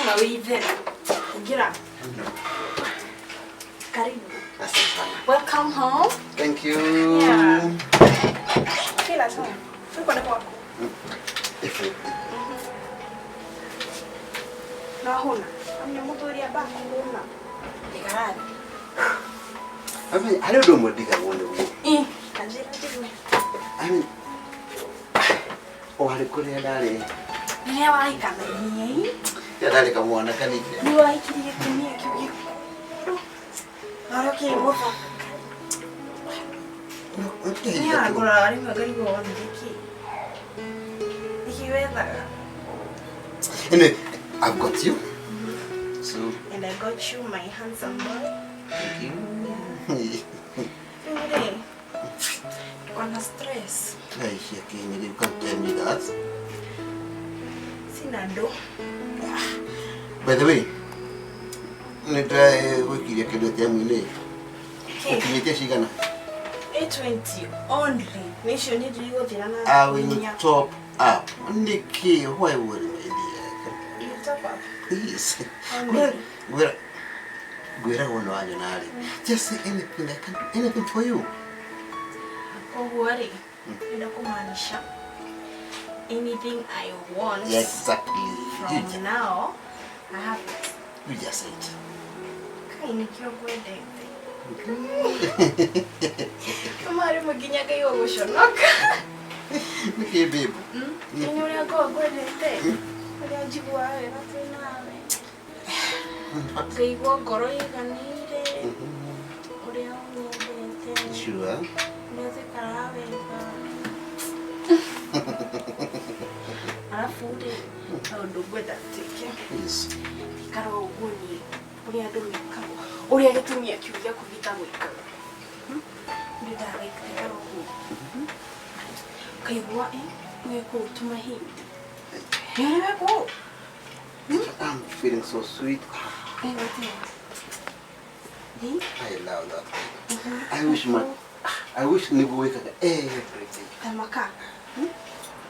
Ndĩrona wĩ itherũ. Ingĩra. Karibu. Asante sana. Welcome home. Thank you. Yeah. Feel at home. Tuko na kwako. If Na huna. Amne muthuri amba kuhuna. Ikara thĩ. I mean, harĩ ũndũ ũmwe ndigagwo nĩguo. Ĩ, kanjĩra njigue. I mean, o harĩ kũrĩa ndarĩ, Rĩrĩa wahikanagia, rĩrĩa ndarĩ kamwana kanini. nĩ wahikirie gĩtumia kĩu gĩkũrũ. Na ũrĩa ũkĩrĩ mũthaka. Niĩ ngũraga rĩmwe ngarigwo wonire kĩ. Nĩkĩ wethaga? Anyway, I've got you. So, And I got you my handsome boy. thank you. Rĩu rĩ, ndiko na stress. Hey, Shakini, you can't tell me that. Sina ndũ. By the way, nĩ ndĩragwĩkirie kĩndũ ATM-inĩ. Kĩ? Ũkinyĩtie cigana? 820 only. Nĩ icio niĩ ndirigũthira na I will inya. top up. Nĩkĩ? Why would my dear? You top up. Please. How many? Ngwĩra ngwĩragwo nĩ wanyona rĩ. Just say anything, I can do anything for you. Koguo rĩ, ndĩrenda kũmaanisha anything I want Yeah, exactly. You from just, now I have it. you just say it. Kai nĩkĩo ngwendete. Kama rĩmwe nginya ngaigua gũconoka. Nĩkĩ babe? Nĩ ũrĩa ngoragwo ngwendete. Ũrĩa njiguaga wega twĩ nawe. Ngaigua ngoro ĩiganĩire. Ũrĩa ũnyendete. Sure. Ũrĩa tũikaraga wega. Arabu rĩ, he ũndũ ngwenda twĩke. Yes. Ikara ũguo niĩ ũrĩa andũ mekaga ũrĩa gĩtumia kĩu gĩaku gĩtagwĩkaga. Ndendaga gũikara ũguo. Ũkaigua wekwo ũũ tũmahinda. Nĩ ũrĩ wekwo ũũ? I'm feeling so sweet. Ũkaigua atĩa? Ĩ? I love that. I wish my I wish nĩguo wĩkaga every day. Tamaka.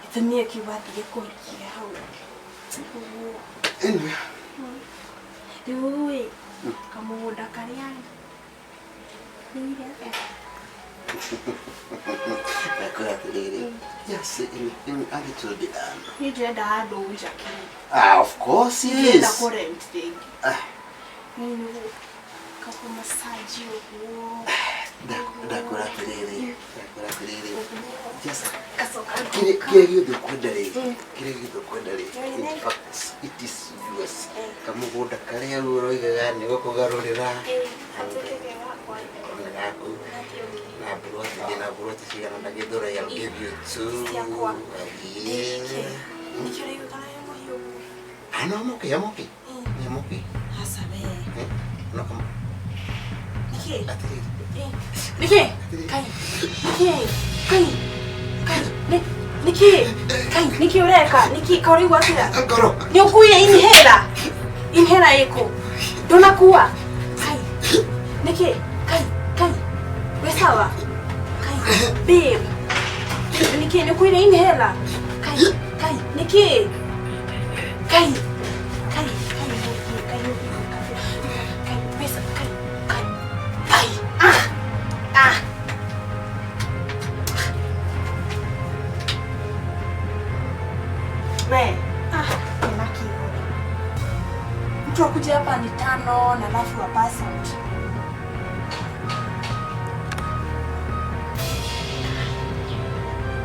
Gĩtumia kĩu wathire kũhikia hau. Ũguo. Anyway, Rĩu ĩ, kamũgũnda karĩa nĩire atĩa? ndakwĩra atĩrĩrĩ, just say anything and it will be done. Niĩ ndĩrenda handũ njakĩre. Ah, of course, Ndĩrenda yes. kũ rent rĩngĩ. Ah, Niĩ nĩguo kakũmasaji ũguo. Ndakwĩra atĩrĩrĩ, ndakwĩra atĩrĩrĩ, just Gacoka kĩrĩa ngoka. kĩrĩa gĩothe ũkwenda rĩ, kĩrĩa gĩothe ũkwenda rĩ, Mm. in fact, it is yours. Kamũgũnda karĩa rĩu ũroigaga nĩ gũkũgarũrĩra. Ĩ, gatuĩke ke gakwa. Ona gaku. Gati ũngĩ. Na mburoti ndĩ na mburoti cigana na Gĩthũrai, I'll give you two. Ciakwa. Yeah. Nĩkĩ? Nĩkĩo ũraigua kana wĩ mũhiũ ũguo? Ah, no, I'm okay, I'm okay. Ĩ, I'm okay. aca we. Eh, no, Nĩkĩ? atĩrĩrĩ. Ĩ, nĩkĩ? Kai, nĩkĩ? Kai, kai, nĩkĩ? Kai, nĩkĩ ũreka? Nĩkĩ? Ka ũraigua atĩa? Ngoro. Nĩ ũkuire inhaler? Inhaler ĩkũ? Ndũnakua? Kai, nĩkĩ? Kai, kai, wĩ sawa? Kai, babe. Nĩkĩ? Nĩ ũkuire inhaler? Kai, kai, nĩkĩ? Kai, kai, kai, nĩkĩ? Kai, nĩkĩ? Kai, wĩ sawa? Kai, kai, kai, ah, ah. We, ah, nina kiu. Mtu akuja hapa ni tano na alafu wa pass out.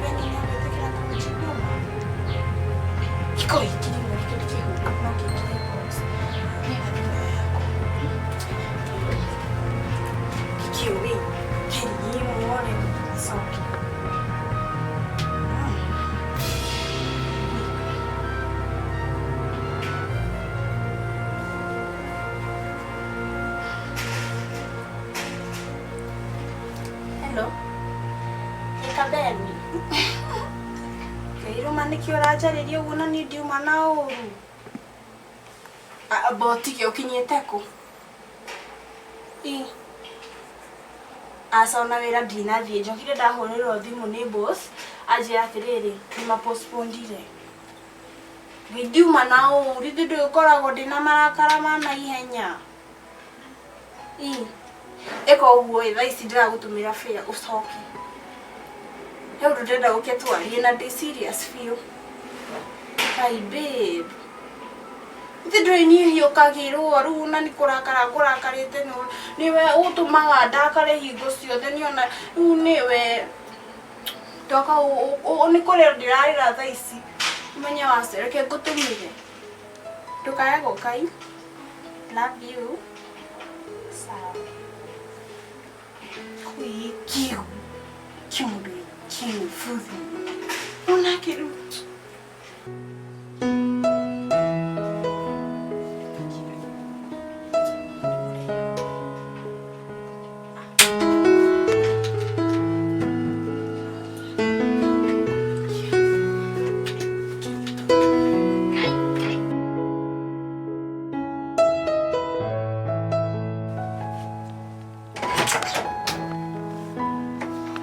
We nini ũgwĩtĩkĩra kũnjigua? Gĩko gĩkĩ rĩmwe nĩkĩo ndĩkĩhuka no kĩingĩre box. Nĩgetha thimũ yakwa. Gĩkĩũĩ, kĩrigimwo rĩ, gĩcoke. Hello. Ĩkabeni. Ngai rũma nĩkĩ ũranjarĩria ũguo na niĩ ndiuma na ũru. Amba ũtige ũkinyĩte kũ? Ĩ. Aca ona wĩra ndinathiĩ njokire ndahũrĩrwo thimũ nĩ boss anjĩra atĩrĩrĩ nĩ mapostponire. Ngai ndiuma na ũũ rĩndĩ ndũĩ ngoragwo ndĩna marakara ma naihenya. Ĩ ĩka ũguo ĩ thaa ici ndĩragũtũmĩra fare ũcoke. He ũndũ ndĩrenda gũke twarie na ndĩ serious biũ. Kai babe. Ithe ndũĩ niĩ hiũkagĩrwo rĩu na nĩ kũrakara ngũrakarĩte nĩwe ũtũmaga ndakare hingo ciothe nĩona rĩu nĩwe ndoka nĩ kũrĩra ndĩrarĩra thaa ici ũmenye wace reke ngũtũmĩre ndũkae gũka i love you sawa kiu kiundu kiufuthi onake rĩu.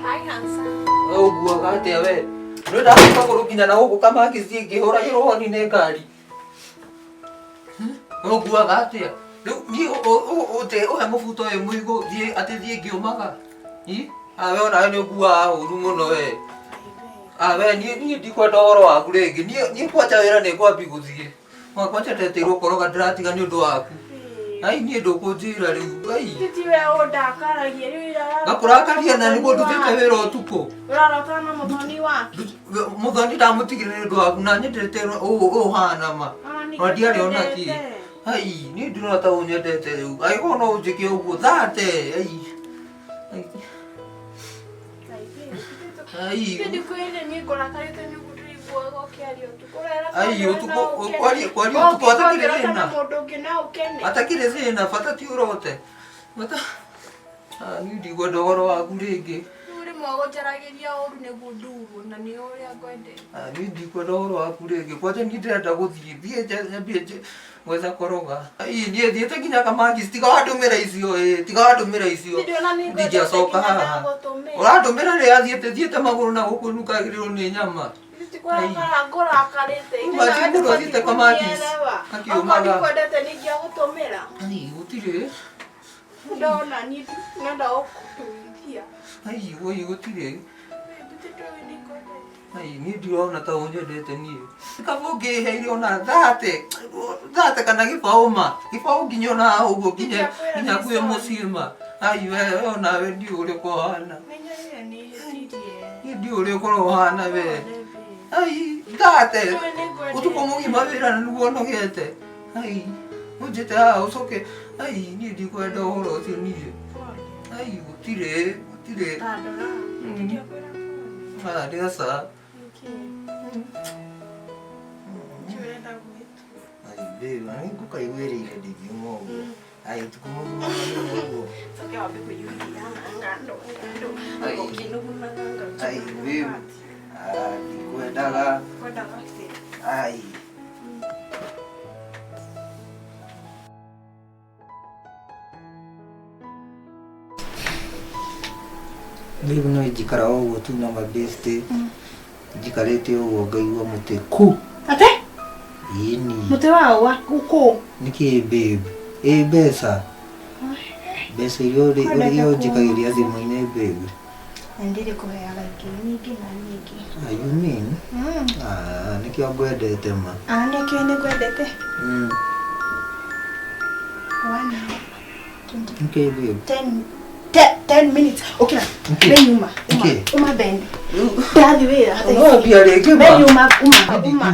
Hi, handsome. Ũguaga atĩa we? Nĩ ndahota kũrũkinya na gũkũ kamaki ngĩhũragĩrwo honi nĩ ngari. Ũguaga atĩa? Rĩu niĩ ũte ũhe mũbuto ũyũ mũigũ thiĩ atĩ thiĩ ngĩũmaga. Awe onawe nĩ ũkuaga ũru mũno we. Awe niĩ niĩ ndikwenda ũhoro waku rĩngĩ. Niĩ niĩ kwanja wĩra nĩ ngwambi gũthiĩ. Kwanja ndetĩirwo koroga ndĩratiga nĩ ũndũ waku. Ai niĩ ndũkũnjĩra rĩu. Ai. Titi we ũndakaragia rĩu ira. Ngakũrakaria na nĩguo ndutĩte wĩra ũtukũ. Ũrarotana na mũthoni wake. Mũthoni ndamũtigire nĩ ũndũ waku na nyendete ũũ ũhana ma. Ona ndiarĩ ona kĩ. Ai niĩ ndirona ta ũnyendete rĩu. Angĩkorwo no ũnjĩke ũguo thate. Ai. Ai. Ndikwĩrire niĩ ngũrakarĩte nĩ ũguo ndĩraiguaga ũkĩaria ũtukũ. Ũrera Ai ũtukũ kwaria kwaria ũtukũ atakĩrĩ thĩna. Mũndũ ũngĩ no ũkene. Atakĩrĩ thĩna bata ti ũrote. Bata niĩ ndikwenda ũhoro waku rĩngĩ. Rĩu rĩmwe ũnjaragĩria ũru nĩguo ndurwo na nĩ ũrĩa ngwendete. Niĩ ndikwenda ũhoro waku rĩngĩ. Kwanja niĩ ndĩrenda gũthiĩ thiĩ nyambie gwetha koroga. Ai niĩ thiĩte nginya kamaki tiga wandũmĩra icio ĩ tiga wandũmĩra icio. Ndingĩacoka haha. Ũrandũmĩra rĩrĩa thiĩte thiĩte magũrũ na gũkũ nukagĩrĩrwo nĩ nyama. Kũrakara ngũrakarĩte. Imagine mũndũ athiĩte Kamakis, akiumaga. Okorwo ndikwendete ningĩagũtũmĩra. Ai gũtirĩ. Ndona niĩ ndenda gũkũtuithia. Ai woi gũtirĩ. Ai niĩ ndirona ta ũnyendete niĩ. Kaba ũngĩheire ona thate thate kana gĩbaũ ma gĩbaũ nginya ona haha ũguo nginya nginya kwĩ mũciĩ ma. Ai we onawe ndiũĩ ũrĩa ũhana. Nĩnyonire nĩhĩtirie. Niĩ ndiũĩ ũrĩa ũkoragwo ũhana we. Ai thate ũtukũ mũgima wĩra nĩguo nogete. Ai ũnjĩte haha ũcoke ai niĩ ndikwenda ũhoro ũcio niĩ. Ai gũtirĩ gũtirĩ. Tandora. Ndiakwĩra pole. Ah, ndĩaca. Nĩkĩ? Nĩkĩ ũrenda gwĩtua? Ai babe, nĩ ngũkaiguĩrĩire ndingiuma ũguo. Ai ũtukũ mũgima ũguo. Coke wambe kũiyũria ngando ngando. Ai. Ũkĩnugunaga ngando. Ai babe. Ah, ndikwendaga. Kwendaga atĩa? Ai. Rĩu no njikara o ũguo tu na mabĩstĩ njikarĩte ũguo ngaigua mũtĩ ku. Ate? Ĩni. Mũtĩ wa wa kũ? Nĩkĩ babe? Ĩ mbeca. Mbeca iria ũrĩa ũnjikagĩria thimũ-inĩ babe. Na ndirĩ kũheaga ingĩ nyingĩ na nyingĩ. Ah, you mean? Ah, nĩkĩo ngwendete ma. Ah, nĩkĩo nĩngwendete. One hour. 20. Nĩkĩ babe? 10 10 minutes. Ũkĩra. Nĩkĩ? Ben uma. Uma. Nĩkĩ? Uma Ben. Ndathi wĩra. Ũrambia rĩngĩ ma. Ben uma. Uma. Uma. Ndikuma.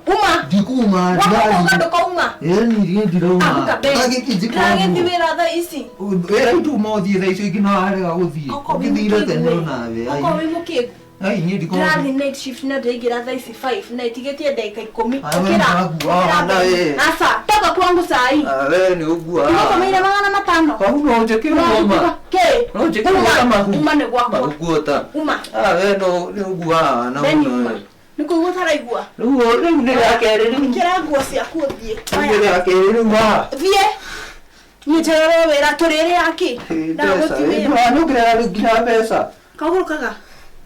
Uma. Ndikuma. Wakoka ndũkauma. Ĩni niĩ ndirauma. Amka Ben. Ndagĩkĩ Ndĩragĩthi njikara. wĩra thaa ici. Wĩra ituma ũthiĩ thaa icio ingĩ no warega gũthiĩ. Okorwo wĩ Ũngĩthire tene mũkĩgu. onawe, ai. Okorwo wĩ mũkĩgu. Ai niĩ ndikoragwo. Ndĩrathiĩ night shift na ndĩraingĩra thaa ici 5 na ĩtigĩtie ndagĩka ikũmi. Ai, we Ũkĩra. nĩwakuaga Ũkĩra na we. Ben. Aca, toka kwangu saa hii. Ah, we nĩ ũguaga. Ũgũtũmĩire 500. Kau no njĩke ũguo ma. Kĩ? No njĩke ũguo ta mahu. Uma nĩ gwakwa. Maguota. Uma. Ah, we no nĩ ũguaga na Ben mũno uma. we. Nĩ kũigua ũtaraigua. Rĩu rĩu nĩ rĩa kerĩ rĩu. Ĩkĩra nguo ciaku ũthiĩ. Rĩu nĩ rĩa kerĩ rĩu haha. Thiĩ. Niĩ njererwo wĩra tũrĩrĩ akĩ. Mbeca. Ndagũthiĩ wĩra. Ndũranyongerera rĩu nginya mbeca. Kaũgũrũkaga.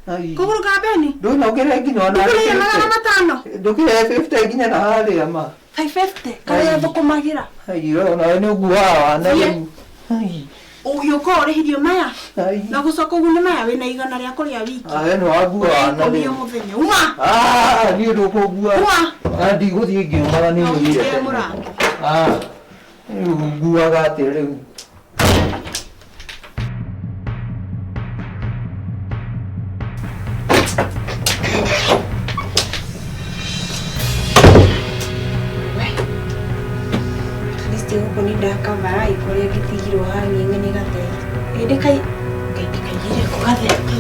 Ai. Kũgũrũ ka Beni. Ndũna ũkĩrĩa nginya ona Ndũkĩrĩire 500. Ndũkĩrĩa 50 nginya na harĩa ma. 550 karĩa Ai. thũkũmagĩra. Ai, we ona nĩ ũguaga wana Thiĩ. rĩu. Ai. Ũgĩũka ũrĩhirio maya. Ai. Na gũcoka ũgune maya wĩna 100 rĩa kũrĩa wiki. Ah, we nĩ wangua wana Ikũmi rĩu. o mũthenya. Uma. Ah, niĩ ndũkũngua. Uma. Ah, ndigũthiĩ ngĩũmaga nĩ Na nyumire ũhingĩre tene. mũrango. Ah, rĩu nguaga atĩa rĩu? At least gũkũ nĩ ndakavara kũrĩa ngĩtigirwo hang'eng'e nĩ gatheri. Ĩndĩ kai Ngai ndĩkaigĩre kũ gatheri.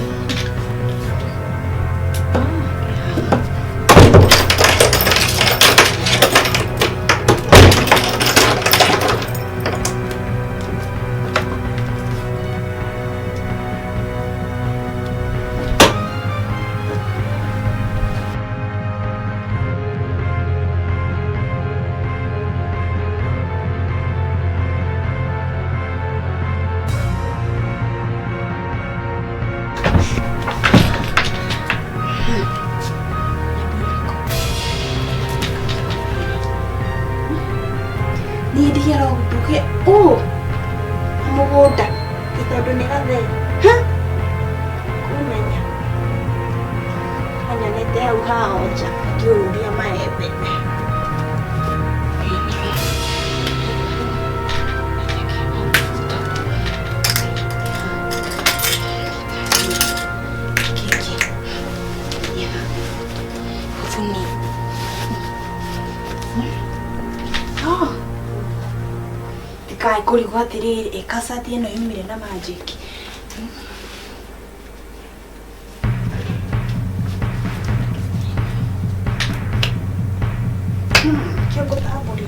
Niĩ ndigĩra nduge ũũ mũgũnda ti tondũ nĩ gatheri. Ha! Kũmenya. Anyonete hau haonja akĩũrũria maembe. Kiki. Ya. Huzuni. Oh. Ndikae kũrigwo atĩrĩrĩ ĩkacati ĩno yumire na magic. Kĩongo tambũri.